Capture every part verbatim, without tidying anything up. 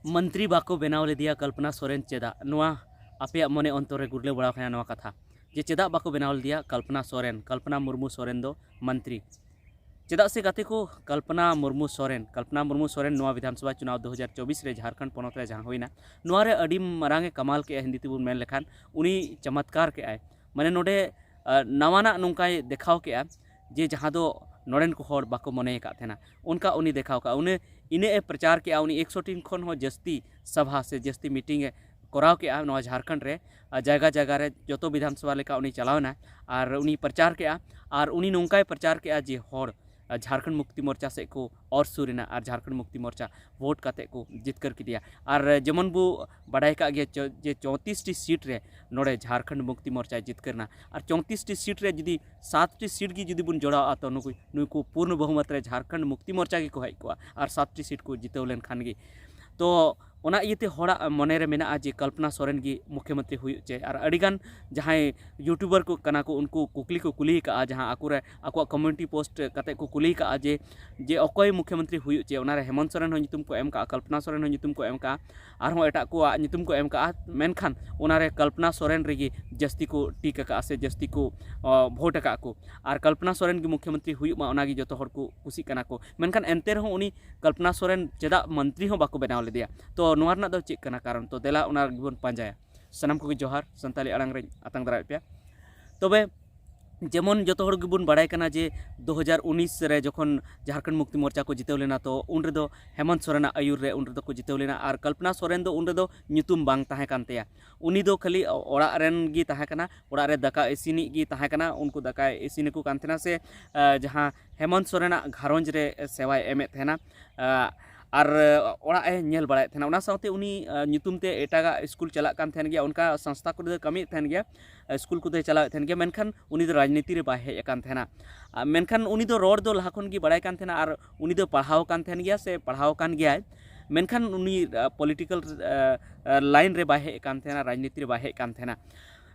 ᱢᱚᱱᱛᱨᱤ ᱵᱟᱠᱚ ᱵᱮᱱᱟᱣ ᱞᱮᱫᱮᱭᱟ ᱠᱚᱞᱯᱚᱱᱟ ᱥᱚᱨᱮᱱ, ᱪᱮᱫᱟᱜ? ᱱᱚᱣᱟ ᱟᱯᱮᱭᱟᱜ ᱢᱚᱱᱮ ᱚᱱᱛᱚᱨ ᱨᱮ ᱜᱩᱨᱞᱟᱹᱣ ᱵᱟᱲᱟᱣ ᱠᱟᱱᱟ ᱱᱚᱣᱟ ᱠᱟᱛᱷᱟ, ᱡᱮ ᱪᱮᱫᱟᱜ ᱵᱟᱠᱚ ᱵᱮᱱᱟᱣ ᱞᱮᱫᱮᱭᱟ ᱠᱚᱞᱯᱚᱱᱟ ᱥᱚᱨᱮᱱ, ᱠᱚᱞᱯᱚᱱᱟ ᱢᱩᱨᱢᱩ ᱥᱚᱨᱮᱱ ᱫᱚ ᱢᱚᱱᱛᱨᱤ? ᱪᱮᱫᱟᱜ ᱥᱮ ᱜᱟᱛᱮ ᱠᱚ, ᱠᱚᱞᱯᱚᱱᱟ ᱢᱩᱨᱢᱩ ᱥᱚᱨᱮᱱ, ᱠᱚᱞᱯᱚᱱᱟ ᱢᱩᱨᱢᱩ ᱥᱚᱨᱮᱱ ᱱᱚᱣᱟ ᱵᱤᱫᱷᱟᱱ ᱥᱚᱵᱷᱟ ᱪᱩᱱᱟᱣ ᱫᱩ ᱦᱟᱡᱟᱨ ᱪᱚᱵᱵᱤᱥ ᱨᱮ ᱡᱷᱟᱲᱠᱷᱚᱸᱰ ᱯᱚᱱᱚᱛ ᱨᱮ ᱡᱟᱦᱟᱸ ᱦᱩᱭᱱᱟ, ᱱᱚᱣᱟ ᱨᱮ ᱟᱹᱰᱤ ᱢᱟᱨᱟᱝ ᱮ ᱠᱟᱢᱟᱞ ᱠᱮᱜᱼᱟ, ᱦᱤᱱᱫᱤ ᱛᱮᱵᱚᱱ ᱢᱮᱱ ᱞᱮᱠᱷᱟᱱ ᱩᱱᱤ ᱪᱚᱢᱚᱛᱠᱟᱨ ᱠᱮᱜᱼᱟᱭ᱾ ᱢᱟᱱᱮ ᱱᱚᱰᱮ, ᱟ, ᱱᱟᱣᱟᱱᱟᱜ ᱱᱚᱝᱠᱟᱭ ᱫᱮᱠᱷᱟᱣ ᱠᱮᱜᱼᱟ, ᱡᱮ ᱡᱟᱦᱟᱸ ᱫᱚ ᱱᱚᱰᱮᱱ ᱠᱚ ᱦᱚᱲ ᱵᱟᱠᱚ ᱢᱚᱱᱮ ᱟᱠᱟᱫ ᱛᱟᱦᱮᱱᱟ, ᱚᱱᱠᱟ ᱩᱱᱤ ᱫᱮᱠᱷᱟᱣ ᱠᱟᱜᱼᱟ᱾ ᱩᱱᱤ ᱤᱱᱟᱹᱜ ᱮ ᱯᱨᱚᱪᱟᱨ ᱠᱮᱜᱼᱟ, ᱩᱱᱤ ᱮᱠᱥᱚ ᱴᱤ ᱠᱷᱚᱱ ᱦᱚᱸ ᱡᱟᱹᱥᱛᱤ ᱥᱚᱵᱷᱟ ᱥᱮ ᱡᱟᱹᱥᱛᱤ ᱢᱤᱴᱤᱝ ᱮ ᱠᱚᱨᱟᱣ ᱠᱮᱜᱼᱟ ᱱᱚᱣᱟ ᱡᱷᱟᱲᱠᱷᱚᱸᱰ ᱨᱮ᱾ ᱟᱨ ᱡᱟᱭᱜᱟ ᱡᱟᱭᱜᱟ ᱨᱮ ᱡᱚᱛᱚ ᱵᱤᱫᱷᱟᱱ ᱥᱚᱵᱷᱟ ᱞᱮᱠᱟ ᱩᱱᱤ ᱪᱟᱞᱟᱣ ᱮᱱᱟ ᱟᱨ ᱩᱱᱤ ᱯᱨᱚᱪᱟᱨ ᱠᱮᱜᱼᱟ᱾ ᱟᱨ ᱩᱱᱤ ᱱᱚᱝᱠᱟᱭ ᱯᱨᱚᱪᱟᱨ ᱠᱮᱜᱼᱟ ᱡᱮ ᱦᱚᱲ, ᱟᱨ ᱡᱷᱟᱲᱠᱷᱚᱸᱰ ᱢᱩᱠᱛᱤ ᱢᱳᱨᱪᱟ ᱥᱮᱫ ᱠᱚ ᱚᱨ ᱥᱩᱨ ᱮᱱᱟ ᱟᱨ ᱡᱷᱟᱲᱠᱷᱚᱸᱰ ᱢᱩᱠᱛᱤ ᱢᱳᱨᱪᱟ ᱵᱷᱳᱴ ᱠᱟᱛᱮ ᱠᱚ ᱡᱤᱛᱠᱟᱹᱨ ᱠᱮᱫᱮᱭᱟ᱾ ᱟᱨ ᱡᱮᱢᱚᱱ ᱵᱚ ᱵᱟᱰᱟᱭ ᱠᱟᱜ ᱜᱮᱭᱟ ᱪᱚ-, ᱡᱮ ᱪᱳᱭᱛᱨᱤᱥ ᱴᱤ ᱥᱤᱴ ᱨᱮ ᱱᱚᱰᱮ ᱡᱷᱟᱲᱠᱷᱚᱸᱰ ᱢᱩᱠᱛᱤ ᱢᱳᱨᱪᱟᱭ ᱡᱤᱛᱠᱟᱹᱨ ᱮᱱᱟ᱾ ᱟᱨ ᱪᱳᱭᱛᱨᱤᱥ ᱴᱤ ᱥᱤᱴ ᱨᱮ ᱡᱩᱫᱤ ᱥᱟᱛ ᱴᱤ ᱥᱤᱴ ᱜᱮ ᱡᱩᱫᱤ ᱵᱚᱱ ᱡᱚᱲᱟᱣᱟ, ᱛᱚ ᱱᱩᱠᱩ, ᱱᱩᱠᱩ ᱯᱩᱨᱱᱚ ᱵᱚᱦᱩᱢᱚᱛ ᱨᱮ ᱡᱷᱟᱲᱠᱷᱚᱸᱰ ᱢᱩᱠᱛᱤ ᱢᱳᱨᱪᱟ ᱜᱮᱠᱚ ᱦᱮᱡ ᱠᱚᱜᱼᱟ ᱟᱨ ᱥᱟᱛ ᱴᱤ ᱥᱤᱴ ᱠᱚ ᱡᱤᱛᱟᱹᱣ ᱞᱮᱱᱠᱷᱟᱱ ᱜᱮ᱾ ᱛᱚ ᱚᱱᱟ ᱤᱭᱟᱹᱛᱮ ᱦᱚᱲᱟᱜ ᱢᱚᱱᱮ ᱨᱮ ᱢᱮᱱᱟᱜᱼᱟ ᱡᱮ ᱠᱚᱞᱯᱚᱱᱟ ᱥᱚᱨᱮᱱ ᱜᱮ ᱢᱩᱠᱷᱭᱚᱢᱚᱱᱛᱨᱤ ᱦᱩᱭᱩᱜ ᱪᱟᱹᱭ᱾ ᱟᱨ ᱟᱹᱰᱤᱜᱟᱱ ᱡᱟᱦᱟᱸᱭ ᱭᱩᱴᱩᱵᱟᱨ ᱠᱚ ᱠᱟᱱᱟ ᱠᱚ, ᱩᱱᱠᱩ ᱠᱩᱠᱞᱤ ᱠᱚ ᱠᱩᱞᱤ ᱟᱠᱟᱫᱼᱟ, ᱡᱟᱦᱟᱸ ᱟᱠᱚᱨᱮ ᱟᱠᱚᱣᱟᱜ ᱠᱚᱢᱤᱭᱩᱱᱤᱴᱤ ᱯᱳᱥᱴ ᱠᱟᱛᱮ ᱠᱚ ᱠᱩᱞᱤ ᱟᱠᱟᱫᱼᱟ ᱡᱮ, ᱡᱮ ᱚᱠᱚᱭ ᱢᱩᱠᱷᱭᱚᱢᱚᱱᱛᱨᱤ ᱦᱩᱭᱩᱜ ᱪᱟᱹᱭ᱾ ᱚᱱᱟᱨᱮ ᱦᱮᱢᱚᱱᱛ ᱥᱚᱨᱮᱱ ᱦᱚᱸ ᱧᱩᱛᱩᱢ ᱠᱚ ᱮᱢ ᱠᱟᱜᱼᱟ, ᱠᱚᱞᱯᱚᱱᱟ ᱥᱚᱨᱮᱱ ᱦᱚᱸ ᱧᱩᱛᱩᱢ ᱠᱚ ᱮᱢ ᱠᱟᱜᱼᱟ, ᱟᱨᱦᱚᱸ ᱮᱴᱟᱜ ᱠᱚᱣᱟᱜ ᱧᱩᱛᱩᱢ ᱠᱚ ᱮᱢ ᱠᱟᱜᱼᱟ, ᱢᱮᱱᱠᱷᱟᱱ ᱚᱱᱟᱨᱮ ᱠᱚᱞᱯᱚᱱᱟ ᱥᱚᱨᱮᱱ ᱨᱮᱜᱮ ᱡᱟᱹᱥᱛᱤ ᱠᱚ ᱴᱤᱠ ᱟᱠᱟᱫᱼᱟ ᱥᱮ ᱡᱟᱹᱥᱛᱤ ᱠᱚ, ᱚ, ᱵᱷᱳᱴ ᱟᱠᱟᱫ ᱠᱚ᱾ ᱟᱨ ᱠᱚᱞᱯᱚᱱᱟ ᱥᱚᱨᱮᱱ ᱜᱮ ᱢᱩᱠᱷᱭᱚᱢᱚᱱᱛᱨᱤ ᱦᱩᱭᱩᱜ ᱢᱟ, ᱚᱱᱟᱜᱮ ᱡᱚᱛᱚ ᱦᱚᱲ ᱠᱚ ᱠᱩᱥᱤᱜ ᱠᱟᱱᱟ ᱠᱚ᱾ ᱢᱮᱱᱠᱷᱟᱱ ᱮᱱᱛᱮ ᱨᱮᱦᱚᱸ ᱩᱱᱤ ᱠᱚᱞᱯᱚᱱᱟ ᱥᱚᱨᱮᱱ ᱪᱮᱫᱟᱜ ᱢᱚᱱᱛᱨᱤ ᱦᱚᱸ ᱵᱟᱠᱚ ᱵᱮᱱᱟᱣ ᱞᱮᱫᱮᱭᱟ? ᱛᱚ ᱱᱚᱣᱟ ᱨᱮᱱᱟᱜ ᱫᱚ ᱪᱮᱫ ᱠᱟᱱᱟ ᱠᱟᱨᱚᱱ? ᱛᱚ ᱫᱮᱞᱟ ᱚᱱᱟ ᱜᱮᱵᱚᱱ ᱯᱟᱸᱡᱟᱭᱟ᱾ ᱥᱟᱱᱟᱢ ᱠᱚᱜᱮ ᱡᱚᱦᱟᱨ, ᱥᱟᱱᱛᱟᱲᱤ ᱟᱲᱟᱝ ᱨᱮᱧ ᱟᱛᱟᱝ ᱫᱟᱨᱟᱢᱮᱫ ᱯᱮᱭᱟ᱾ ᱛᱚᱵᱮ ᱡᱮᱢᱚᱱ ᱡᱚᱛᱚ ᱦᱚᱲ ᱜᱮᱵᱚᱱ ᱵᱟᱲᱟᱭ ᱠᱟᱱᱟ ᱡᱮ ᱫᱩ ᱦᱟᱡᱟᱨ ᱩᱱᱤᱥ ᱨᱮ ᱡᱚᱠᱷᱚᱱ ᱡᱷᱟᱲᱠᱷᱚᱸᱰ ᱢᱩᱠᱛᱤ ᱢᱳᱨᱪᱟ ᱠᱚ ᱡᱤᱛᱟᱹᱣ ᱞᱮᱱᱟ, ᱛᱚ ᱩᱱ ᱨᱮᱫᱚ ᱦᱮᱢᱚᱱᱛ ᱥᱚᱨᱮᱱᱟᱜ ᱟᱹᱭᱩᱨ ᱨᱮ ᱩᱱ ᱨᱮᱫᱚ ᱠᱚ ᱡᱤᱛᱟᱹᱣ ᱞᱮᱱᱟ᱾ ᱟᱨ ᱠᱚᱞᱯᱚᱱᱟ ᱥᱚᱨᱮᱱ ᱫᱚ ᱩᱱ ᱨᱮᱫᱚ ᱧᱩᱛᱩᱢ ᱵᱟᱝ ᱛᱟᱦᱮᱸ ᱠᱟᱱ ᱛᱟᱭᱟ, ᱩᱱᱤ ᱫᱚ ᱠᱷᱟᱹᱞᱤ ᱚᱲᱟᱜ ᱨᱮᱱ ᱜᱮ ᱛᱟᱦᱮᱸ ᱠᱟᱱᱟ, ᱚᱲᱟᱜ ᱨᱮ ᱫᱟᱠᱟ ᱤᱥᱤᱱᱤᱡ ᱜᱮ ᱛᱟᱦᱮᱸ ᱠᱟᱱᱟ, ᱩᱱᱠᱩ ᱫᱟᱠᱟᱭ ᱤᱥᱤᱱ ᱟᱠᱚ ᱠᱟᱱ ᱛᱟᱦᱮᱱᱟ ᱥᱮ, ᱟ, ᱡᱟᱦᱟᱸ ᱦᱮᱢᱚᱱᱛ ᱥᱚᱨᱮᱱᱟᱜ ᱜᱷᱟᱨᱚᱸᱡᱽ ᱨᱮ ᱥᱮᱵᱟᱭ ᱮᱢᱮᱫ ᱛᱟᱦᱮᱱᱟ, ᱟ, ᱟᱨ ᱚᱲᱟᱜ ᱮ ᱧᱮᱞ ᱵᱟᱲᱟᱭᱮᱫ ᱛᱟᱦᱮᱱᱟ᱾ ᱚᱱᱟ ᱥᱟᱶᱛᱮ ᱩᱱᱤ, ᱟ, ᱧᱩᱛᱩᱢ ᱛᱮ ᱮᱴᱟᱜᱟᱜ ᱥᱠᱩᱞ ᱪᱟᱞᱟᱜ ᱠᱟᱱ ᱛᱟᱦᱮᱱ ᱜᱮᱭᱟ, ᱚᱱᱠᱟ ᱥᱚᱝᱥᱛᱷᱟ ᱠᱚᱨᱮ ᱫᱚᱭ ᱠᱟᱹᱢᱤᱭᱮᱫ ᱛᱟᱦᱮᱱ ᱜᱮᱭᱟ, ᱥᱠᱩᱞ ᱠᱚᱫᱚᱭ ᱪᱟᱞᱟᱣᱮᱫ ᱛᱟᱦᱮᱱ ᱜᱮᱭᱟ, ᱢᱮᱱᱠᱷᱟᱱ ᱩᱱᱤ ᱫᱚ ᱨᱟᱡᱽᱱᱤᱛᱤ ᱨᱮ ᱵᱟᱭ ᱦᱮᱡ ᱟᱠᱟᱱ ᱛᱟᱦᱮᱱᱟ᱾ ᱟ, ᱢᱮᱱᱠᱷᱟᱱ ᱩᱱᱤ ᱫᱚ ᱨᱚᱲ ᱫᱚ ᱞᱟᱦᱟ ᱠᱷᱚᱱ ᱜᱮ ᱵᱟᱲᱟᱭ ᱠᱟᱱ ᱛᱟᱦᱮᱱᱟ ᱟᱨ ᱩᱱᱤ ᱫᱚ ᱯᱟᱲᱦᱟᱣ ᱠᱟᱱ ᱛᱟᱦᱮᱱ ᱜᱮᱭᱟ ᱥᱮ ᱯᱟᱲᱦᱟᱣ ᱠᱟᱱ ᱜᱮᱭᱟᱭ, ᱢᱮᱱᱠᱷᱟᱱ ᱩᱱᱤ, ᱟ, ᱯᱚᱞᱤᱴᱤᱠᱮᱞ, ᱟ, ᱟ, ᱞᱟᱭᱤᱱ ᱨᱮ ᱵᱟᱭ ᱦᱮᱡ ᱠᱟᱱ ᱛᱟᱦᱮᱱᱟ, ᱨᱟᱡᱽᱱᱤᱛᱤ ᱨᱮ ᱵᱟᱭ ᱦᱮᱡ ᱠᱟᱱ ᱛᱟᱦᱮᱱᱟ᱾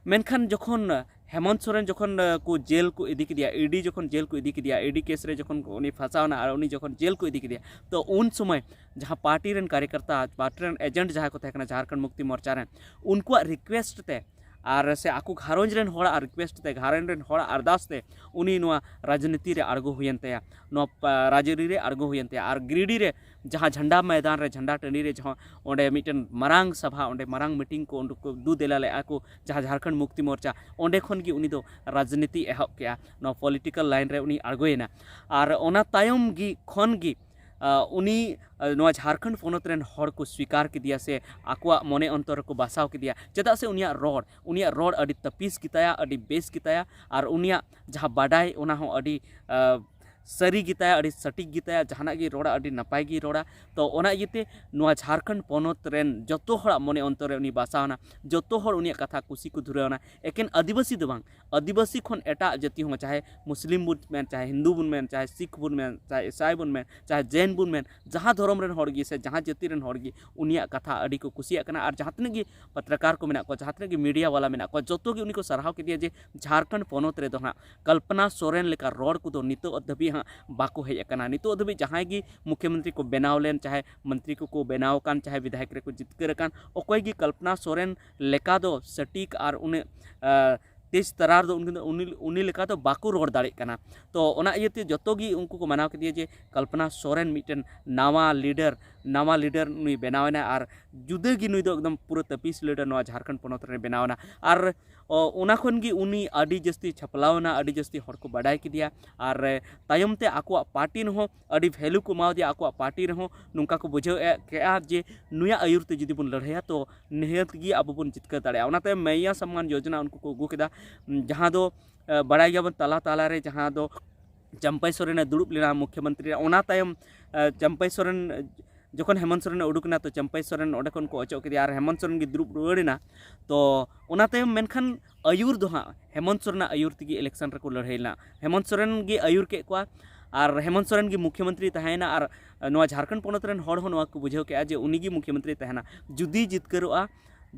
ᱢᱮᱱᱠᱷᱟᱱ ᱡᱚᱠᱷᱚᱱ ᱦᱮᱢᱚᱱᱛ ᱥᱚᱨᱮᱱ ᱡᱚᱠᱷᱚᱱ ᱠᱚ ᱡᱮᱞ ᱠᱚ ᱤᱫᱤ ᱠᱮᱫᱮᱭᱟ, ᱤᱰᱤ ᱡᱚᱠᱷᱚᱱ ᱡᱮᱞ ᱠᱚ ᱤᱫᱤ ᱠᱮᱫᱮᱭᱟ, ᱤᱰᱤ ᱠᱮᱥ ᱨᱮ ᱡᱚᱠᱷᱚᱱ ᱩᱱᱤ ᱯᱷᱟᱸᱥᱟᱣ ᱮᱱᱟ ᱟᱨ ᱩᱱᱤ ᱡᱚᱠᱷᱚᱱ ᱡᱮᱞ ᱠᱚ ᱤᱫᱤ ᱠᱮᱫᱮᱭᱟ, ᱛᱚ ᱩᱱ ᱥᱚᱢᱚᱭ ᱡᱟᱦᱟᱸ ᱯᱟᱨᱴᱤ ᱨᱮᱱ ᱠᱟᱨᱭᱚᱠᱚᱨᱛᱟ, ᱯᱟᱨᱴᱤ ᱨᱮᱱ ᱮᱡᱮᱱᱴ ᱡᱟᱦᱟᱸᱭ ᱠᱚ ᱛᱟᱦᱮᱸ ᱠᱟᱱᱟ ᱡᱷᱟᱲᱠᱷᱚᱸᱰ ᱢᱩᱠᱛᱤ ᱢᱳᱨᱪᱟ ᱨᱮᱱ, ᱩᱱᱠᱩᱣᱟᱜ ᱨᱤᱠᱩᱭᱮᱥᱴ ᱛᱮ ᱟᱨ ᱥᱮ ᱟᱠᱚ ᱜᱷᱟᱨᱚᱸᱡᱽ ᱨᱮᱱ ᱦᱚᱲᱟᱜ ᱨᱤᱠᱩᱭᱮᱥᱴ ᱛᱮ, ᱜᱷᱟᱨᱚᱸᱡᱽ ᱨᱮᱱ ᱦᱚᱲᱟᱜ ᱟᱨᱫᱟᱥ ᱛᱮ ᱩᱱᱤ ᱱᱚᱣᱟ ᱨᱟᱡᱽᱱᱤᱛᱤ ᱨᱮ ᱟᱬᱜᱚ ᱦᱩᱭᱮᱱ ᱛᱟᱭᱟ, ᱱᱚᱣᱟ ᱨᱟᱡᱽᱟᱹᱨᱤ ᱨᱮ ᱟᱬᱜᱚ ᱦᱩᱭᱮᱱ ᱛᱟᱭᱟ᱾ ᱟᱨ ᱜᱤᱨᱤᱰᱤ ᱨᱮ ᱡᱟᱦᱟᱸ ᱡᱷᱟᱱᱰᱟ ᱢᱚᱭᱫᱟᱱ ᱨᱮ, ᱡᱷᱟᱱᱰᱟ ᱴᱟᱺᱰᱤ ᱨᱮ ᱡᱟᱦᱟᱸ ᱚᱸᱰᱮ ᱢᱤᱫᱴᱮᱱ ᱢᱟᱨᱟᱝ ᱥᱟᱵᱷᱟ, ᱚᱸᱰᱮ ᱢᱟᱨᱟᱝ ᱢᱤᱴᱤᱝ ᱠᱚ ᱩᱰᱩᱠ ᱠᱚ ᱫᱩ ᱫᱮᱞᱟ ᱞᱮᱫᱼᱟ ᱠᱚ ᱡᱟᱦᱟᱸ ᱡᱷᱟᱲᱠᱷᱚᱸᱰ ᱢᱩᱠᱛᱤ ᱢᱳᱨᱪᱟ, ᱚᱸᱰᱮ ᱠᱷᱚᱱ ᱜᱮ ᱩᱱᱤ ᱫᱚ ᱨᱟᱡᱽᱱᱤᱛᱤ ᱮᱦᱚᱵ ᱠᱮᱜᱼᱟ, ᱱᱚᱣᱟ ᱯᱚᱞᱤᱴᱤᱠᱮᱞ ᱞᱟᱭᱤᱱ ᱨᱮ ᱩᱱᱤ ᱟᱬᱜᱚᱭᱮᱱᱟ᱾ ᱟᱨ ᱚᱱᱟ ᱛᱟᱭᱚᱢ ᱜᱮ ᱠᱷᱚᱱ ᱜᱮ ᱩᱱᱤ ᱱᱚᱣᱟ ᱡᱷᱟᱲᱠᱷᱚᱸᱰ ᱯᱚᱱᱚᱛ ᱨᱮᱱ ᱦᱚᱲ ᱠᱚ ᱥᱣᱤᱠᱟᱨ ᱠᱮᱫᱮᱭᱟ ᱥᱮ ᱟᱠᱚᱣᱟᱜ ᱢᱚᱱᱮ ᱚᱱᱛᱚᱨ ᱨᱮᱠᱚ ᱵᱟᱥᱟᱣ ᱠᱮᱫᱮᱭᱟ᱾ ᱪᱮᱫᱟᱜ ᱥᱮ ᱩᱱᱤᱭᱟᱜ ᱨᱚᱲ, ᱩᱱᱤᱭᱟᱜ ᱨᱚᱲ ᱟᱹᱰᱤ ᱛᱟᱹᱯᱤᱥ ᱜᱮᱛᱟᱭᱟ, ᱟᱹᱰᱤ ᱵᱮᱥ ᱜᱮᱛᱟᱭᱟ, ᱟᱨ ᱩᱱᱤᱭᱟᱜ ᱡᱟᱦᱟᱸ ᱵᱟᱰᱟᱭ, ᱚᱱᱟ ᱦᱚᱸ ᱟᱹᱰᱤ ᱥᱟᱹᱨᱤ ᱜᱮᱛᱟᱭᱟ, ᱟᱹᱰᱤ ᱥᱚᱴᱷᱤᱠ ᱜᱮᱛᱟᱭᱟ, ᱡᱟᱦᱟᱱᱟᱜ ᱜᱮ ᱨᱚᱲᱟ ᱟᱹᱰᱤ ᱱᱟᱯᱟᱭ ᱜᱮᱭ ᱨᱚᱲᱟ᱾ ᱛᱚ ᱚᱱᱟ ᱤᱭᱟᱹᱛᱮ ᱱᱚᱣᱟ ᱡᱷᱟᱲᱠᱷᱚᱸᱰ ᱯᱚᱱᱚᱛ ᱨᱮᱱ ᱡᱚᱛᱚ ᱦᱚᱲᱟᱜ ᱢᱚᱱᱮ ᱚᱱᱛᱚᱨ ᱨᱮ ᱩᱱᱤ ᱵᱟᱥᱟᱣ ᱮᱱᱟ, ᱡᱚᱛᱚ ᱦᱚᱲ ᱩᱱᱤᱭᱟᱜ ᱠᱟᱛᱷᱟ ᱠᱩᱥᱤ ᱠᱚ ᱫᱷᱩᱨᱟᱹᱣ ᱮᱱᱟ᱾ ᱮᱠᱮᱱ ᱟᱹᱫᱤᱵᱟᱹᱥᱤ ᱫᱚ ᱵᱟᱝ, ᱟᱹᱫᱤᱵᱟᱹᱥᱤ ᱠᱷᱚᱱ ᱮᱴᱟᱜ ᱡᱟᱹᱛᱤ ᱦᱚᱸ, ᱪᱟᱦᱮ ᱢᱩᱥᱞᱤᱢ ᱵᱚᱱ ᱢᱮᱱ, ᱪᱟᱦᱮ ᱦᱤᱱᱫᱩ ᱵᱚᱱ ᱢᱮᱱ, ᱪᱟᱦᱮ ᱥᱤᱠᱷ ᱵᱚᱱ ᱢᱮᱱ, ᱪᱟᱦᱮ ᱤᱥᱟᱭ ᱵᱚᱱ ᱢᱮᱱ, ᱡᱟᱦᱟᱸ ᱫᱷᱚᱨᱚᱢ ᱨᱮᱱ ᱦᱚᱲ ᱜᱮ ᱥᱮ ᱡᱟᱦᱟᱸ ᱡᱟᱹᱛᱤ ᱨᱮᱱ ᱦᱚᱲ ᱜᱮ ᱩᱱᱤᱭᱟᱜ ᱠᱟᱛᱷᱟ ᱟᱹᱰᱤ ᱠᱚ ᱠᱩᱥᱤᱭᱟᱜ ᱠᱟᱱᱟ᱾ ᱟᱨ ᱡᱟᱦᱟᱸ ᱛᱤᱱᱟᱹᱜ ᱜᱮ ᱯᱚᱛᱨᱚᱠᱟᱨ ᱠᱚ ᱢᱮᱱᱟᱜ ᱠᱚᱣᱟ, ᱡᱟᱦᱟᱸ ᱛᱤᱱᱟᱹᱜ ᱜᱮ ᱢᱤᱰᱤᱭᱟ ᱵᱟᱞᱟ ᱢᱮᱱᱟᱜ ᱠᱚᱣᱟ, ᱡᱚᱛᱚ ᱜᱮ ᱩᱱᱤ ᱠᱚ ᱥᱟᱨᱦᱟᱣ ᱠᱮᱫᱮᱭᱟ ᱡᱮ ᱡᱷᱟᱲᱠᱷᱚᱸᱰ ᱯᱚᱱᱚᱛ ᱨᱮᱫᱚ ᱦᱟᱸᱜ ᱠᱚᱞᱯᱚᱱᱟ ᱥᱚᱨᱮᱱ ᱞᱮᱠᱟ ᱨᱚᱲ ᱠᱚᱫᱚ ᱱᱤᱛᱚᱜ ᱫᱷᱟᱹᱵᱤᱡ ᱦᱟᱸᱜ ᱵᱟᱠᱚ ᱦᱮᱡ ᱟᱠᱟᱱᱟ᱾ ᱱᱤᱛᱚᱜ ᱫᱷᱟᱹᱵᱤᱡ ᱡᱟᱦᱟᱸᱭ ᱜᱮ ᱢᱩᱠᱷᱭᱚᱢᱚᱱᱛᱨᱤ ᱠᱚ ᱵᱮᱱᱟᱣ ᱞᱮᱱ, ᱪᱟᱦᱮ ᱢᱚᱱᱛᱨᱤ ᱠᱚᱠᱚ ᱵᱮᱱᱟᱣ ᱟᱠᱟᱱ, ᱪᱟᱦᱮ ᱵᱤᱫᱷᱟᱭᱚᱠ ᱨᱮᱠᱚ ᱡᱤᱛᱠᱟᱹᱨ ᱟᱠᱟᱱ, ᱚᱠᱚᱭ ᱜᱮ ᱠᱚᱞᱯᱚᱱᱟ ᱥᱚᱨᱮᱱ ᱞᱮᱠᱟ ᱫᱚ ᱥᱚᱴᱷᱤᱠ ᱟᱨ ᱩᱱᱟᱹᱜ, ᱟ, ᱛᱮᱡᱽ ᱛᱟᱨᱟᱨ ᱫᱚ ᱩᱱᱠᱤᱱ ᱫᱚ ᱩᱱᱤ, ᱩᱱᱤ ᱞᱮᱠᱟ ᱫᱚ ᱵᱟᱠᱚ ᱨᱚᱲ ᱫᱟᱲᱮᱭᱟᱜ ᱠᱟᱱᱟ᱾ ᱛᱚ ᱚᱱᱟ ᱤᱭᱟᱹᱛᱮ ᱡᱚᱛᱚ ᱜᱮ ᱩᱱᱠᱩ ᱠᱚ ᱢᱟᱱᱟᱣ ᱠᱮᱫᱮᱭᱟ ᱡᱮ ᱠᱚᱞᱯᱚᱱᱟ ᱥᱚᱨᱮᱱ ᱢᱤᱫᱴᱮᱱ ᱱᱟᱣᱟ ᱞᱤᱰᱟᱨ, ᱱᱟᱣᱟ ᱞᱤᱰᱟᱨ ᱱᱩᱭ ᱵᱮᱱᱟᱣ ᱮᱱᱟ ᱟᱨ ᱡᱩᱫᱟᱹ ᱜᱮ ᱱᱩᱭ ᱫᱚ ᱮᱠᱫᱚᱢ ᱯᱩᱨᱟᱹ ᱛᱟᱹᱯᱤᱥ ᱞᱤᱰᱟᱨ ᱱᱚᱣᱟ ᱡᱷᱟᱲᱠᱷᱚᱸᱰ ᱯᱚᱱᱚᱛ ᱨᱮ ᱵᱮᱱᱟᱣ ᱮᱱᱟ᱾ ᱟᱨ ᱚ, ᱚᱱᱟ ᱠᱷᱚᱱ ᱜᱮ ᱩᱱᱤ ᱟᱹᱰᱤ ᱡᱟᱹᱥᱛᱤ ᱪᱷᱟᱯᱞᱟᱣ ᱮᱱᱟ, ᱟᱹᱰᱤ ᱡᱟᱹᱥᱛᱤ ᱦᱚᱲ ᱠᱚ ᱵᱟᱰᱟᱭ ᱠᱮᱫᱮᱭᱟ᱾ ᱟᱨ, ᱮ, ᱛᱟᱭᱚᱢ ᱛᱮ ᱟᱠᱚᱣᱟᱜ ᱯᱟᱨᱴᱤ ᱨᱮᱦᱚᱸ ᱟᱹᱰᱤ ᱵᱷᱮᱞᱩ ᱠᱚ ᱮᱢᱟᱣᱟᱫᱮᱭᱟ, ᱟᱠᱚᱣᱟᱜ ᱯᱟᱨᱴᱤ ᱨᱮᱦᱚᱸ ᱱᱚᱝᱠᱟ ᱠᱚ ᱵᱩᱡᱷᱟᱹᱣ ᱮᱫ ᱠᱮᱜᱼᱟ ᱡᱮ ᱱᱩᱭᱟᱜ ᱟᱹᱭᱩᱨ ᱛᱮ ᱡᱩᱫᱤ ᱵᱚᱱ ᱞᱟᱹᱲᱦᱟᱹᱭᱟ ᱛᱚ ᱱᱤᱦᱟᱹᱛ ᱜᱮ ᱟᱵᱚ ᱵᱚᱱ ᱡᱤᱛᱠᱟᱹᱨ ᱫᱟᱲᱮᱭᱟᱜᱼᱟ᱾ ᱚᱱᱟᱛᱮ ᱢᱟᱭᱭᱟ ᱥᱚᱢᱢᱟᱱ ᱡᱳᱡᱚᱱᱟ ᱩᱱᱠᱩ ᱠᱚ ᱟᱹᱜᱩ ᱠᱮᱫᱟ, ᱡᱟᱦᱟᱸ ᱫᱚ, ᱮ, ᱵᱟᱲᱟᱭ ᱜᱮᱭᱟᱵᱚᱱ ᱛᱟᱞᱟ ᱛᱟᱞᱟ ᱨᱮ ᱡᱟᱦᱟᱸ ᱫᱚ ᱪᱟᱢᱯᱟᱭ ᱥᱚᱨᱮᱱᱮ ᱫᱩᱲᱩᱵ ᱞᱮᱱᱟ ᱢᱩᱠᱷᱭᱚᱢᱚᱱᱛᱨᱤ ᱨᱮ᱾ ᱚᱱᱟ ᱛᱟᱭᱚᱢ, ᱮ, ᱪᱟᱢᱯᱟᱭ ᱥᱚᱨᱮᱱ, ᱡᱚᱠᱷᱚᱱ ᱦᱮᱢᱚᱱᱛ ᱥᱚᱨᱮᱱᱮ ᱩᱰᱩᱠ ᱮᱱᱟ, ᱛᱚ ᱪᱟᱢᱯᱟᱭ ᱥᱚᱨᱮᱱ ᱚᱸᱰᱮ ᱠᱷᱚᱱ ᱠᱚ ᱚᱪᱚᱜ ᱠᱮᱫᱮᱭᱟ ᱟᱨ ᱦᱮᱢᱚᱱᱛ ᱥᱚᱨᱮᱱ ᱜᱮ ᱫᱩᱲᱩᱵ ᱨᱩᱣᱟᱹᱲ ᱮᱱᱟ᱾ ᱛᱚ ᱚᱱᱟ ᱛᱟᱭᱚᱢ ᱢᱮᱱᱠᱷᱟᱱ ᱟᱹᱭᱩᱨ ᱫᱚ ᱦᱟᱸᱜ ᱦᱮᱢᱚᱱᱛ ᱥᱚᱨᱮᱱᱟᱜ ᱟᱹᱭᱩᱨ ᱛᱮᱜᱮ ᱤᱞᱮᱠᱥᱚᱱ ᱨᱮᱠᱚ ᱞᱟᱹᱲᱦᱟᱹᱭ ᱞᱮᱱᱟ᱾ ᱦᱮᱢᱚᱱᱛ ᱥᱚᱨᱮᱱ ᱜᱮ ᱟᱹᱭᱩᱨ ᱠᱮᱫ ᱠᱚᱣᱟ ᱟᱨ ᱦᱮᱢᱚᱱᱛ ᱥᱚᱨᱮᱱ ᱜᱮ ᱢᱩᱠᱷᱭᱚᱢᱚᱱᱛᱨᱤ ᱛᱟᱦᱮᱸᱭᱮᱱᱟ᱾ ᱟᱨ ᱱᱚᱣᱟ ᱡᱷᱟᱲᱠᱷᱚᱸᱰ ᱯᱚᱱᱚᱛ ᱨᱮᱱ ᱦᱚᱲ ᱦᱚᱸ ᱱᱚᱣᱟ ᱠᱚ ᱵᱩᱡᱷᱟᱹᱣ ᱠᱮᱫᱼᱟ ᱡᱮ ᱩᱱᱤ ᱜᱮ ᱢᱩᱠᱷᱭᱚᱢᱚᱱᱛᱨᱤ ᱛᱟᱦᱮᱱᱟ᱾ ᱡᱩᱫᱤ ᱡᱤᱛᱠᱟᱹᱨᱚᱜᱼᱟ,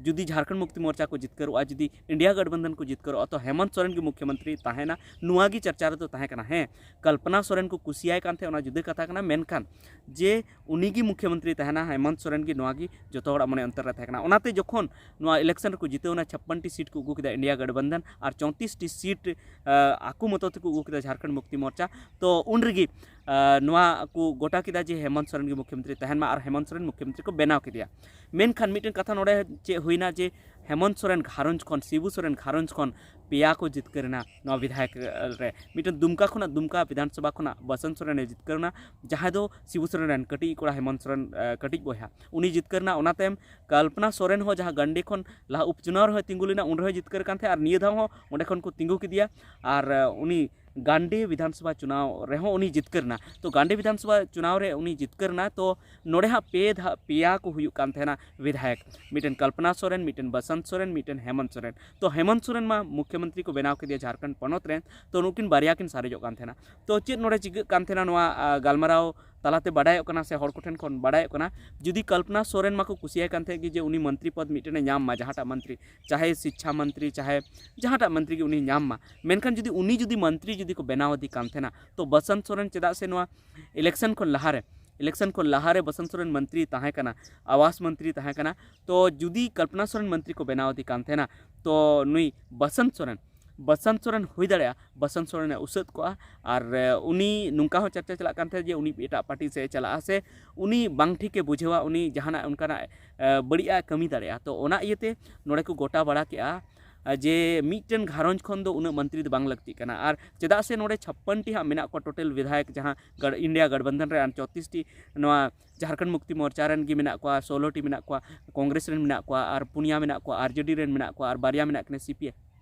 ᱡᱩᱫᱤ ᱡᱷᱟᱲᱠᱷᱚᱸᱰ ᱢᱩᱠᱛᱤ ᱢᱳᱨᱪᱟ ᱠᱚ ᱡᱤᱛᱠᱟᱹᱨᱚᱜᱼᱟ, ᱡᱩᱫᱤ ᱤᱱᱰᱤᱭᱟ ᱜᱟᱴᱷᱵᱟᱱᱫᱷᱚᱱ ᱠᱚ ᱡᱤᱛᱠᱟᱹᱨᱚᱜᱼᱟ, ᱛᱚ ᱦᱮᱢᱚᱱᱛ ᱥᱚᱨᱮᱱ ᱜᱮ ᱢᱩᱠᱷᱭᱚᱢᱚᱱᱛᱨᱤ ᱛᱟᱦᱮᱱᱟ, ᱱᱚᱣᱟ ᱜᱮ ᱪᱟᱨᱪᱟ ᱨᱮᱫᱚ ᱛᱟᱦᱮᱸ ᱠᱟᱱᱟ᱾ ᱦᱮᱸ, ᱠᱚᱞᱯᱚᱱᱟ ᱥᱚᱨᱮᱱ ᱠᱚ ᱠᱩᱥᱤᱭᱟᱭ ᱠᱟᱱ ᱛᱟᱦᱮᱸᱫ, ᱚᱱᱟ ᱡᱩᱫᱟᱹ ᱠᱟᱛᱷᱟ ᱠᱟᱱᱟ, ᱢᱮᱱᱠᱷᱟᱱ ᱡᱮ ᱩᱱᱤ ᱜᱮ ᱢᱩᱠᱷᱭᱚᱢᱚᱱᱛᱨᱤ ᱛᱟᱦᱮᱱᱟ, ᱦᱮᱢᱚᱱᱛ ᱥᱚᱨᱮᱱ ᱜᱮ, ᱱᱚᱣᱟ ᱜᱮ ᱡᱚᱛᱚ ᱦᱚᱲᱟᱜ ᱢᱚᱱᱮ ᱚᱱᱛᱚᱨ ᱨᱮ ᱛᱟᱦᱮᱸ ᱠᱟᱱᱟ᱾ ᱚᱱᱟᱛᱮ ᱡᱚᱠᱷᱚᱱ ᱱᱚᱣᱟ ᱤᱞᱮᱠᱥᱚᱱ ᱨᱮᱠᱚ ᱡᱤᱛᱟᱹᱣ ᱮᱱᱟ, ᱪᱷᱟᱯᱯᱟᱱ ᱴᱤ ᱥᱤᱴ ᱠᱚ ᱟᱹᱜᱩ ᱠᱮᱫᱟ ᱤᱱᱰᱤᱭᱟ ᱜᱟᱴᱷᱵᱟᱱᱫᱷᱚᱱ, ᱟᱨ ᱪᱳᱭᱛᱨᱤᱥ ᱴᱤ ᱥᱤᱴ, ᱟ, ᱟᱠᱚ ᱢᱚᱛᱚ ᱛᱮᱠᱚ ᱟᱹᱜᱩ ᱠᱮᱫᱟ ᱡᱷᱟᱲᱠᱷᱚᱸᱰ ᱢᱩᱠᱛᱤ ᱢᱳᱨᱪᱟ, ᱛᱚ ᱩᱱ ᱨᱮᱜᱮ, ᱟ, ᱱᱚᱣᱟ ᱠᱚ ᱜᱚᱴᱟ ᱠᱮᱫᱟ ᱡᱮ ᱦᱮᱢᱚᱱᱛ ᱥᱚᱨᱮᱱ ᱜᱮ ᱢᱩᱠᱷᱭᱚᱢᱚᱱᱛᱨᱤ ᱛᱟᱦᱮᱱ ᱢᱟ, ᱟᱨ ᱦᱮᱢᱚᱱᱛ ᱥᱚᱨᱮᱱ ᱢᱩᱠᱷᱭᱚᱢᱚᱱᱛᱨᱤ ᱠᱚ ᱵᱮᱱᱟᱣ ᱠᱮᱫᱮᱭᱟ᱾ ᱢᱮᱱᱠᱷᱟᱱ ᱢᱤᱫᱴᱮᱱ ᱠᱟᱛᱷᱟ ᱱᱚᱰᱮ ᱪᱮᱫ ᱦᱩᱭᱱᱟ, ᱡᱮ ᱦᱮᱢᱚᱱᱛ ᱥᱚᱨᱮᱱ ᱜᱷᱟᱨᱚᱸᱡᱽ ᱠᱷᱚᱱ, ᱥᱤᱵᱩ ᱥᱚᱨᱮᱱ ᱜᱷᱟᱨᱚᱸᱡᱽ ᱠᱷᱚᱱ ᱯᱮᱭᱟ ᱠᱚ ᱡᱤᱛᱠᱟᱹᱨ ᱮᱱᱟ ᱱᱚᱣᱟ ᱵᱤᱫᱷᱟᱭᱚᱠ ᱨᱮ᱾ ᱢᱤᱫᱴᱮᱱ ᱫᱩᱢᱠᱟ ᱠᱷᱚᱱᱟᱜ, ᱫᱩᱢᱠᱟ ᱵᱤᱫᱷᱟᱱ ᱥᱚᱵᱷᱟ ᱠᱷᱚᱱᱟᱜ ᱵᱟᱥᱚᱱᱛ ᱥᱚᱨᱮᱱ ᱮ ᱡᱤᱛᱠᱟᱹᱨ ᱮᱱᱟ, ᱡᱟᱦᱟᱸᱭ ᱫᱚ ᱥᱤᱵᱩ ᱥᱚᱨᱮᱱ ᱨᱮᱱ ᱠᱟᱹᱴᱤᱡ ᱠᱚᱲᱟ, ᱦᱮᱢᱚᱱᱛ ᱥᱚᱨᱮᱱ, ᱟ, ᱠᱟᱹᱴᱤᱡ ᱵᱚᱭᱦᱟ, ᱩᱱᱤ ᱡᱤᱛᱠᱟᱹᱨ ᱮᱱᱟ᱾ ᱚᱱᱟ ᱛᱟᱭᱚᱢ ᱠᱚᱞᱯᱚᱱᱟ ᱥᱚᱨᱮᱱ ᱦᱚᱸ ᱡᱟᱦᱟᱸ ᱜᱟᱱᱰᱤ ᱠᱷᱚᱱ ᱞᱟᱦᱟ ᱩᱯᱪᱩᱱᱟᱣ ᱨᱮᱦᱚᱸᱭ ᱛᱤᱸᱜᱩ ᱞᱮᱱᱟ, ᱩᱱ ᱨᱮᱦᱚᱸᱭ ᱡᱤᱛᱠᱟᱹᱨ ᱠᱟᱱ ᱛᱟᱦᱮᱸᱫ, ᱟᱨ ᱱᱤᱭᱟᱹ ᱫᱷᱟᱣ ᱦᱚᱸ ᱚᱸᱰᱮ ᱠᱷᱚᱱ ᱠᱚ ᱛᱤᱸᱜᱩ ᱠᱮᱫᱮᱭᱟ, ᱟᱨ, ᱟ, ᱩᱱᱤ ᱜᱟᱱᱰᱤ ᱵᱤᱫᱷᱟᱱ ᱥᱚᱵᱷᱟ ᱪᱩᱱᱟᱣ ᱨᱮᱦᱚᱸ ᱩᱱᱤ ᱡᱤᱛᱠᱟᱹᱨ ᱮᱱᱟ᱾ ᱛᱚ ᱜᱟᱱᱰᱤ ᱵᱤᱫᱷᱟᱱ ᱥᱚᱵᱷᱟ ᱪᱩᱱᱟᱣ ᱨᱮ ᱩᱱᱤ ᱡᱤᱛᱠᱟᱹᱨ ᱮᱱᱟ, ᱛᱚ ᱱᱚᱰᱮ ᱦᱟᱸᱜ ᱯᱮ ᱫᱷᱟ-, ᱯᱮᱭᱟ ᱠᱚ ᱦᱩᱭᱩᱜ ᱠᱟᱱ ᱛᱟᱦᱮᱱᱟ ᱵᱤᱫᱷᱟᱭᱚᱠ, ᱢᱤᱫᱴᱮᱱ ᱠᱚᱞᱯᱚᱱᱟ ᱥᱚᱨᱮᱱ, ᱢᱤᱫᱴᱮᱱ ᱵᱟᱥᱚᱱᱛ ᱥᱚᱨᱮᱱ, ᱢᱤᱫᱴᱮᱱ ᱦᱮᱢᱚᱱᱛ ᱥᱚᱨᱮᱱ᱾ ᱛᱚ ᱦᱮᱢᱚᱱᱛ ᱥᱚᱨᱮᱱ ᱢᱟ ᱢᱩᱠᱷᱭᱚᱢᱚᱱᱛᱨᱤ ᱠᱚ ᱵᱮᱱᱟᱣ ᱠᱮᱫᱮᱭᱟ ᱡᱷᱟᱲᱠᱷᱚᱸᱰ ᱯᱚᱱᱚᱛ ᱨᱮ, ᱛᱚ ᱱᱩᱠᱤᱱ ᱵᱟᱨᱭᱟ ᱠᱤᱱ ᱥᱟᱨᱮᱡᱚᱜ ᱠᱟᱱ ᱛᱟᱦᱮᱱᱟ᱾ ᱛᱚ ᱪᱮᱫ ᱱᱚᱰᱮ ᱪᱤᱠᱟᱹᱜ ᱠᱟᱱ ᱛᱟᱦᱮᱱᱟ, ᱱᱚᱣᱟ, ᱟ, ᱜᱟᱞᱢᱟᱨᱟᱣ ᱛᱟᱞᱟᱛᱮ ᱵᱟᱰᱟᱭᱚᱜ ᱠᱟᱱᱟ ᱥᱮ ᱦᱚᱲ ᱠᱚᱴᱷᱮᱱ ᱠᱷᱚᱱ ᱵᱟᱰᱟᱭᱚᱜ ᱠᱟᱱᱟ, ᱡᱩᱫᱤ ᱠᱚᱞᱯᱚᱱᱟ ᱥᱚᱨᱮᱱ ᱢᱟᱠᱚ ᱠᱩᱥᱤᱭᱟᱭ ᱠᱟᱱ ᱛᱟᱦᱮᱸᱫ ᱜᱮ ᱡᱮ ᱩᱱᱤ ᱢᱚᱱᱛᱨᱤ ᱯᱚᱫᱽ ᱢᱤᱫᱴᱮᱱᱮ ᱧᱟᱢ ᱢᱟ, ᱡᱟᱦᱟᱸᱴᱟᱜ ᱢᱚᱱᱛᱨᱤ, ᱪᱟᱦᱮ ᱥᱤᱪᱪᱷᱟ ᱢᱚᱱᱛᱨᱤ, ᱪᱟᱦᱮ ᱡᱟᱦᱟᱸᱴᱟᱜ ᱢᱚᱱᱛᱨᱤ ᱜᱮ ᱩᱱᱤ ᱧᱟᱢ ᱢᱟ, ᱢᱮᱱᱠᱷᱟᱱ ᱡᱩᱫᱤ ᱩᱱᱤ ᱡᱩᱫᱤ ᱢᱚᱱᱛᱨᱤ ᱡᱩᱫᱤ ᱠᱚ ᱵᱮᱱᱟᱣ ᱮᱫᱮ ᱠᱟᱱ ᱛᱟᱦᱮᱱᱟ, ᱛᱚ ᱵᱟᱥᱚᱱᱛ ᱥᱚᱨᱮᱱ, ᱪᱮᱫᱟᱜ ᱥᱮ ᱱᱚᱣᱟ ᱤᱞᱮᱠᱥᱚᱱ ᱠᱷᱚᱱ ᱞᱟᱦᱟᱨᱮ, ᱤᱞᱮᱠᱥᱚᱱ ᱠᱷᱚᱱ ᱞᱟᱦᱟᱨᱮ ᱵᱟᱥᱚᱱᱛ ᱥᱚᱨᱮᱱ ᱢᱚᱱᱛᱨᱤ ᱛᱟᱦᱮᱸ ᱠᱟᱱᱟ, ᱟᱵᱟᱥ ᱢᱚᱱᱛᱨᱤ ᱛᱟᱦᱮᱸ ᱠᱟᱱᱟ, ᱛᱚ ᱡᱩᱫᱤ ᱠᱚᱞᱯᱚᱱᱟ ᱥᱚᱨᱮᱱ ᱢᱚᱱᱛᱨᱤ ᱠᱚ ᱵᱮᱱᱟᱣ ᱮᱫᱮ ᱠᱟᱱ ᱛᱟᱦᱮᱱᱟ, ᱛᱚ ᱱᱩᱭ ᱵᱟᱥᱚᱱᱛ ᱥᱚᱨᱮᱱ, ᱵᱟᱥᱚᱱᱛ ᱥᱚᱨᱮᱱ ᱦᱩᱭ ᱫᱟᱲᱮᱭᱟᱜᱼᱟ, ᱵᱟᱥᱚᱱᱛ ᱥᱚᱨᱮᱱ ᱮ ᱩᱥᱟᱹᱫ ᱠᱚᱜᱼᱟ᱾ ᱟᱨ, ᱮ, ᱩᱱᱤ ᱱᱚᱝᱠᱟ ᱦᱚᱸ ᱪᱟᱨᱪᱟ ᱪᱟᱞᱟᱜ ᱠᱟᱱ ᱛᱟᱦᱮᱸᱫ ᱡᱮ ᱩᱱᱤ ᱮᱴᱟᱜ ᱯᱟᱨᱴᱤ ᱥᱮᱫ ᱮ ᱪᱟᱞᱟᱜᱼᱟ, ᱥᱮ ᱩᱱᱤ ᱵᱟᱝ ᱴᱷᱤᱠᱮ ᱵᱩᱡᱷᱟᱹᱣᱟ, ᱩᱱᱤ ᱡᱟᱦᱟᱱᱟᱜ ᱚᱱᱠᱟᱱᱟᱜ, ᱮ, ᱵᱟᱹᱲᱤᱡᱟᱜ ᱮ ᱠᱟᱹᱢᱤ ᱫᱟᱲᱮᱭᱟᱜᱼᱟ᱾ ᱛᱚ ᱚᱱᱟ ᱤᱭᱟᱹᱛᱮ ᱱᱚᱰᱮ ᱠᱚ ᱜᱚᱴᱟ ᱵᱟᱲᱟ ᱠᱮᱜᱼᱟ, ᱮ, ᱡᱮ ᱢᱤᱫᱴᱮᱱ ᱜᱷᱟᱨᱚᱸᱡᱽ ᱠᱷᱚᱱ ᱫᱚ ᱩᱱᱟᱹᱜ ᱢᱚᱱᱛᱨᱤ ᱫᱚ ᱵᱟᱝ ᱞᱟᱹᱠᱛᱤᱜ ᱠᱟᱱᱟ᱾ ᱟᱨ ᱪᱮᱫᱟᱜ ᱥᱮ ᱱᱚᱰᱮ ᱪᱷᱟᱯᱯᱟᱱ ᱴᱤ ᱦᱟᱸᱜ ᱢᱮᱱᱟᱜ ᱠᱚᱣᱟ ᱴᱳᱴᱟᱞ ᱵᱤᱫᱷᱟᱭᱚᱠ, ᱡᱟᱦᱟᱸ ᱜᱟᱲ-, ᱤᱱᱰᱤᱭᱟ ᱜᱟᱴᱷᱵᱟᱱᱫᱷᱚᱱ ᱨᱮ, ᱟᱨ ᱪᱳᱭᱛᱨᱤᱥ ᱴᱤ ᱱᱚᱣᱟ ᱡᱷᱟᱲᱠᱷᱚᱸᱰ ᱢᱩᱠᱛᱤ ᱢᱳᱨᱪᱟ ᱨᱮᱱ ᱜᱮ ᱢᱮᱱᱟᱜ ᱠᱚᱣᱟ, ᱥᱳᱞᱳ ᱴᱤ ᱢᱮᱱᱟᱜ ᱠᱚᱣᱟ, ᱠᱚᱝᱜᱨᱮᱥ ᱨᱮᱱ ᱢᱮᱱᱟᱜ ᱠᱚᱣᱟ, ᱟᱨ ᱯᱩᱱᱭᱟ ᱢᱮᱱᱟᱜ ᱠᱚᱣᱟ, ᱟᱨ ᱡᱮ ᱰᱤ ᱨᱮᱱ ᱢᱮᱱᱟᱜ ᱠᱚᱣᱟ, ᱟᱨ ᱵᱟᱨᱭᱟ ᱢᱮᱱᱟᱜ ᱠᱤᱱᱟ C P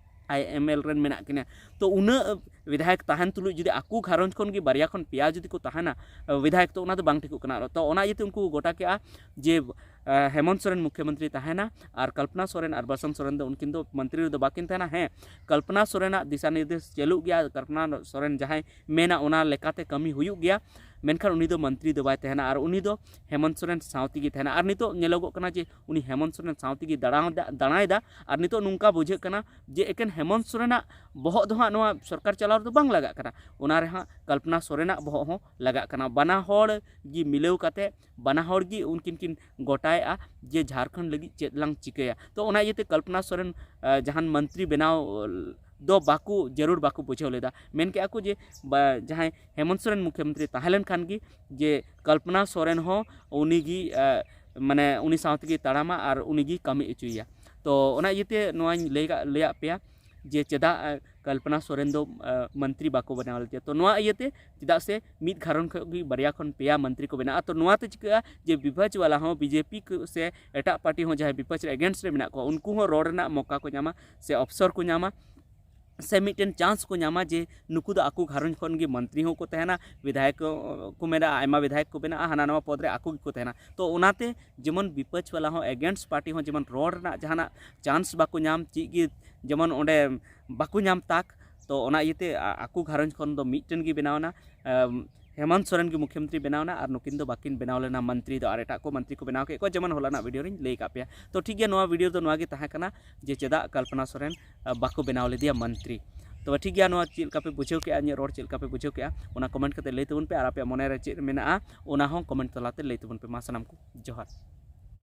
I M L ᱨᱮᱱ ᱢᱮᱱᱟᱜ ᱠᱤᱱᱟ᱾ ᱛᱚ ᱩᱱᱟᱹᱜ ᱵᱤᱫᱷᱟᱭᱚᱠ ᱛᱟᱦᱮᱱ ᱛᱩᱞᱩᱡ ᱡᱩᱫᱤ ᱟᱠᱚ ᱜᱷᱟᱨᱚᱸᱡᱽ ᱠᱷᱚᱱ ᱜᱮ ᱵᱟᱨᱭᱟ ᱠᱷᱚᱱ ᱯᱮᱭᱟ ᱡᱩᱫᱤ ᱠᱚ ᱛᱟᱦᱮᱱᱟ, ᱵᱤᱫᱷᱟᱭᱚᱠ, ᱛᱚ ᱚᱱᱟ ᱫᱚ ᱵᱟᱝ ᱴᱷᱤᱠᱚᱜ ᱠᱟᱱᱟ᱾ ᱛᱚ ᱚᱱᱟ ᱤᱭᱟᱹᱛᱮ ᱩᱱᱠᱩ ᱠᱚ ᱜᱚᱴᱟ ᱠᱮᱜᱼᱟ ᱡᱮ, ᱮ, ᱦᱮᱢᱚᱱᱛ ᱥᱚᱨᱮᱱ ᱢᱩᱠᱷᱭᱚᱢᱚᱱᱛᱨᱤ ᱛᱟᱦᱮᱱᱟ, ᱟᱨ ᱠᱚᱞᱯᱚᱱᱟ ᱥᱚᱨᱮᱱ ᱟᱨ ᱵᱟᱥᱚᱱᱛ ᱥᱚᱨᱮᱱ ᱫᱚ ᱩᱱᱠᱤᱱ ᱫᱚ ᱢᱚᱱᱛᱨᱤ ᱨᱮᱫᱚ ᱵᱟᱠᱤᱱ ᱛᱟᱦᱮᱱᱟ᱾ ᱦᱮᱸ, ᱠᱚᱞᱯᱚᱱᱟ ᱥᱚᱨᱮᱱᱟᱜ ᱫᱤᱥᱟ ᱱᱤᱨᱫᱮᱥ ᱪᱟᱹᱞᱩᱜ ᱜᱮᱭᱟ, ᱠᱚᱞᱯᱚᱱᱟ ᱥᱚᱨᱮᱱ ᱡᱟᱦᱟᱸᱭ ᱢᱮᱱᱟ ᱚᱱᱟ ᱞᱮᱠᱟᱛᱮ ᱠᱟᱹᱢᱤ ᱦᱩᱭᱩᱜ ᱜᱮᱭᱟ᱾ ᱢᱮᱱᱠᱷᱟᱱ ᱩᱱᱤ ᱫᱚ ᱢᱚᱱᱛᱨᱤ ᱫᱚ ᱵᱟᱭ ᱛᱟᱦᱮᱱᱟ ᱟᱨ ᱩᱱᱤ ᱫᱚ ᱦᱮᱢᱚᱱᱛ ᱥᱚᱨᱮᱱ ᱥᱟᱶ ᱛᱮᱜᱮ ᱛᱟᱦᱮᱱᱟ᱾ ᱟᱨ ᱱᱤᱛᱚᱜ ᱧᱮᱞᱚᱜᱚᱜ ᱠᱟᱱᱟ ᱡᱮ ᱩᱱᱤ ᱦᱮᱢᱚᱱᱛ ᱥᱚᱨᱮᱱ ᱥᱟᱶ ᱛᱮᱜᱮ ᱫᱟᱬᱟ-, ᱫᱟᱬᱟᱭᱮᱫᱟ᱾ ᱟᱨ ᱱᱤᱛᱚᱜ ᱱᱚᱝᱠᱟ ᱵᱩᱡᱷᱟᱹᱜ ᱠᱟᱱᱟ ᱡᱮ ᱮᱠᱮᱱ ᱦᱮᱢᱚᱱᱛ ᱥᱚᱨᱮᱱᱟᱜ ᱵᱚᱦᱚᱜ ᱫᱚ ᱦᱟᱸᱜ ᱱᱚᱣᱟ ᱥᱚᱨᱠᱟᱨ ᱪᱟᱞᱟᱣ ᱨᱮᱫᱚ ᱵᱟᱝ ᱞᱟᱜᱟᱜ ᱠᱟᱱᱟ, ᱚᱱᱟ ᱨᱮᱦᱟᱸᱜ ᱠᱚᱞᱯᱚᱱᱟ ᱥᱚᱨᱮᱱᱟᱜ ᱵᱚᱦᱚᱜ ᱦᱚᱸ ᱞᱟᱜᱟᱜ ᱠᱟᱱᱟ᱾ ᱵᱟᱱᱟ ᱦᱚᱲ ᱜᱮ ᱢᱤᱞᱟᱹᱣ ᱠᱟᱛᱮ ᱵᱟᱱᱟ ᱦᱚᱲ ᱜᱮ ᱩᱱᱠᱤᱱ ᱠᱤᱱ ᱜᱚᱴᱟᱭᱮᱫᱼᱟ ᱡᱮ ᱡᱷᱟᱲᱠᱷᱚᱸᱰ ᱞᱟᱹᱜᱤᱫ ᱪᱮᱫ ᱞᱟᱝ ᱪᱤᱠᱟᱹᱭᱟ᱾ ᱛᱚ ᱚᱱᱟ ᱤᱭᱟᱹᱛᱮ ᱠᱚᱞᱯᱚᱱᱟ ᱥᱚᱨᱮᱱ, ᱟᱸ, ᱡᱟᱦᱟᱱ ᱢᱚᱱᱛᱨᱤ ᱵᱮᱱᱟᱣ ᱫᱚ ᱵᱟᱠᱚ ᱡᱟᱹᱨᱩᱲ ᱵᱟᱠᱚ ᱵᱩᱡᱷᱟᱹᱣ ᱞᱮᱫᱟ᱾ ᱢᱮᱱ ᱠᱮᱜᱼᱟ ᱠᱚ ᱡᱮ ᱵᱟ-, ᱡᱟᱦᱟᱸᱭ ᱦᱮᱢᱚᱱᱛ ᱥᱚᱨᱮᱱ ᱢᱩᱠᱷᱭᱚᱢᱚᱱᱛᱨᱤ ᱛᱟᱦᱮᱸ ᱞᱮᱱᱠᱷᱟᱱ ᱜᱮ ᱡᱮ ᱠᱚᱞᱯᱚᱱᱟ ᱥᱚᱨᱮᱱ ᱦᱚᱸ ᱩᱱᱤ ᱜᱮ, ᱟᱸ, ᱢᱟᱱᱮ ᱩᱱᱤ ᱥᱟᱶ ᱛᱮᱜᱮ ᱛᱟᱲᱟᱢᱟ ᱟᱨ ᱩᱱᱤ ᱜᱮ ᱠᱟᱹᱢᱤ ᱦᱚᱪᱚᱭᱮᱭᱟ᱾ ᱛᱚ ᱚᱱᱟ ᱤᱭᱟᱹᱛᱮ ᱱᱚᱣᱟᱧ ᱞᱟᱹᱭ ᱠᱟᱜ, ᱞᱟᱹᱭᱟᱫ ᱯᱮᱭᱟ ᱡᱮ ᱪᱮᱫᱟᱜ, ᱟᱸ, ᱠᱚᱞᱯᱚᱱᱟ ᱥᱚᱨᱮᱱ ᱫᱚ, ᱟᱸ, ᱢᱚᱱᱛᱨᱤ ᱵᱟᱠᱚ ᱵᱮᱱᱟᱣ ᱞᱮᱫᱮᱭᱟ᱾ ᱛᱚ ᱱᱚᱣᱟ ᱤᱭᱟᱹᱛᱮ ᱪᱮᱫᱟᱜ ᱥᱮ ᱢᱤᱫ ᱜᱷᱟᱨᱚᱸᱡᱽ ᱠᱷᱚᱱ ᱜᱮ ᱵᱟᱨᱭᱟ ᱠᱷᱚᱱ ᱯᱮᱭᱟ ᱢᱚᱱᱛᱨᱤ ᱠᱚ ᱵᱮᱱᱟᱜᱼᱟ᱾ ᱛᱚ ᱱᱚᱣᱟᱛᱮ ᱪᱤᱠᱟᱹᱜᱼᱟ ᱡᱮ ᱵᱤᱯᱚᱠᱷ ᱵᱟᱞᱟ ᱦᱚᱸ ᱵᱤᱡᱮᱯᱤ ᱠᱚ ᱥᱮ ᱮᱴᱟᱜ ᱯᱟᱨᱴᱤ ᱦᱚᱸ ᱡᱟᱦᱟᱸᱭ ᱵᱤᱯᱚᱠᱷ ᱨᱮ against ᱨᱮ ᱢᱮᱱᱟᱜ ᱠᱚᱣᱟ, ᱩᱱᱠᱩ ᱦᱚᱸ ᱨᱚᱲ ᱨᱮᱱᱟᱜ ᱢᱚᱠᱟ ᱠᱚ ᱧᱟᱢᱟ ᱥᱮ ᱚᱯᱥᱚᱨ ᱠᱚ ᱧᱟᱢᱟ ᱥᱮ ᱢᱤᱫᱴᱮᱱ chance ᱠᱚ ᱧᱟᱢᱟ ᱡᱮ ᱱᱩᱠᱩ ᱫᱚ ᱟᱠᱚ ᱜᱷᱟᱨᱚᱸᱡᱽ ᱠᱷᱚᱱ ᱜᱮ ᱢᱚᱱᱛᱨᱤ ᱦᱚᱸᱠᱚ ᱛᱟᱦᱮᱱᱟ, ᱵᱤᱫᱷᱟᱭᱚᱠ ᱠᱚ ᱢᱮᱱᱟᱜᱼᱟ, ᱟᱭᱢᱟ ᱵᱤᱫᱷᱟᱭᱚᱠ ᱠᱚ ᱵᱮᱱᱟᱜᱼᱟ, ᱦᱟᱱᱟ ᱱᱟᱣᱟ ᱯᱚᱫᱽ ᱨᱮ ᱟᱠᱚ ᱜᱮᱠᱚ ᱛᱟᱦᱮᱱᱟ᱾ ᱛᱚ ᱚᱱᱟᱛᱮ ᱡᱮᱢᱚᱱ ᱵᱤᱯᱚᱠᱷ ᱵᱟᱞᱟ ᱦᱚᱸ against ᱯᱟᱨᱴᱤ ᱦᱚᱸ ᱡᱮᱢᱚᱱ ᱨᱚᱲ ᱨᱮᱱᱟᱜ ᱡᱟᱦᱟᱱᱟᱜ chance ᱵᱟᱠᱚ ᱧᱟᱢ, ᱪᱮᱫ ᱜᱮ ᱡᱮᱢᱚᱱ ᱚᱸᱰᱮ ᱵᱟᱠᱚ ᱧᱟᱢ ᱛᱟᱠ᱾ ᱛᱚ ᱚᱱᱟ ᱤᱭᱟᱹᱛᱮ ᱟ-, ᱟᱠᱚ ᱜᱷᱟᱨᱚᱸᱡᱽ ᱠᱷᱚᱱ ᱫᱚ ᱢᱤᱫᱴᱮᱱ ᱜᱮ ᱵᱮᱱᱟᱣ ᱮᱱᱟ, ᱟᱢ, ᱦᱮᱢᱚᱱᱛ ᱥᱚᱨᱮᱱ ᱜᱮ ᱢᱩᱠᱷᱭᱚᱢᱚᱱᱛᱨᱤ ᱵᱮᱱᱟᱣ ᱮᱱᱟ ᱟᱨ ᱱᱩᱠᱤᱱ ᱫᱚ ᱵᱟᱹᱠᱤᱱ ᱵᱮᱱᱟᱣ ᱞᱮᱱᱟ ᱢᱚᱱᱛᱨᱤ ᱫᱚ, ᱟᱨ ᱮᱴᱟᱜ ᱠᱚ ᱢᱚᱱᱛᱨᱤ ᱠᱚ ᱵᱮᱱᱟᱣ ᱠᱮᱫ ᱠᱚᱣᱟ, ᱡᱮᱢᱚᱱ ᱦᱚᱞᱟᱱᱟᱜ video ᱨᱤᱧ ᱞᱟᱹᱭ ᱟᱠᱟᱫ ᱯᱮᱭᱟ᱾ ᱛᱚ ᱴᱷᱤᱠ ᱜᱮᱭᱟ, ᱱᱚᱣᱟ video ᱫᱚ ᱱᱚᱣᱟ ᱜᱮ ᱛᱟᱦᱮᱸ ᱠᱟᱱᱟ ᱡᱮ ᱪᱮᱫᱟᱜ ᱠᱚᱞᱯᱚᱱᱟ ᱥᱚᱨᱮᱱ, ᱟ, ᱵᱟᱠᱚ ᱵᱮᱱᱟᱣ ᱞᱮᱫᱮᱭᱟ ᱢᱚᱱᱛᱨᱤ᱾ ᱛᱚᱵᱮ ᱴᱷᱤᱠ ᱜᱮᱭᱟ, ᱱᱚᱣᱟ ᱪᱮᱫ ᱞᱮᱠᱟ ᱯᱮ ᱵᱩᱡᱷᱟᱹᱣ ᱠᱮᱜᱼᱟ, ᱤᱧᱟᱹᱜ ᱨᱚᱲ ᱪᱮᱫ ᱞᱮᱠᱟ ᱯᱮ ᱵᱩᱡᱷᱟᱹᱣ ᱠᱮᱜᱼᱟ, ᱚᱱᱟ comment ᱠᱟᱛᱮ ᱞᱟᱹᱭ ᱛᱟᱵᱚᱱ ᱯᱮ᱾ ᱟᱨ ᱟᱯᱮᱭᱟᱜ ᱢᱚᱱᱮ ᱨᱮ ᱪᱮᱫ ᱢᱮᱱᱟᱜᱼᱟ, ᱚᱱᱟ ᱦᱚᱸ comment ᱛᱟᱞᱟᱛᱮ ᱞᱟᱹᱭ ᱛᱟᱵᱚᱱ ᱯᱮ᱾ ᱢᱟ ᱥᱟᱱᱟᱢ ᱠᱚ ᱡᱚᱦᱟᱨ᱾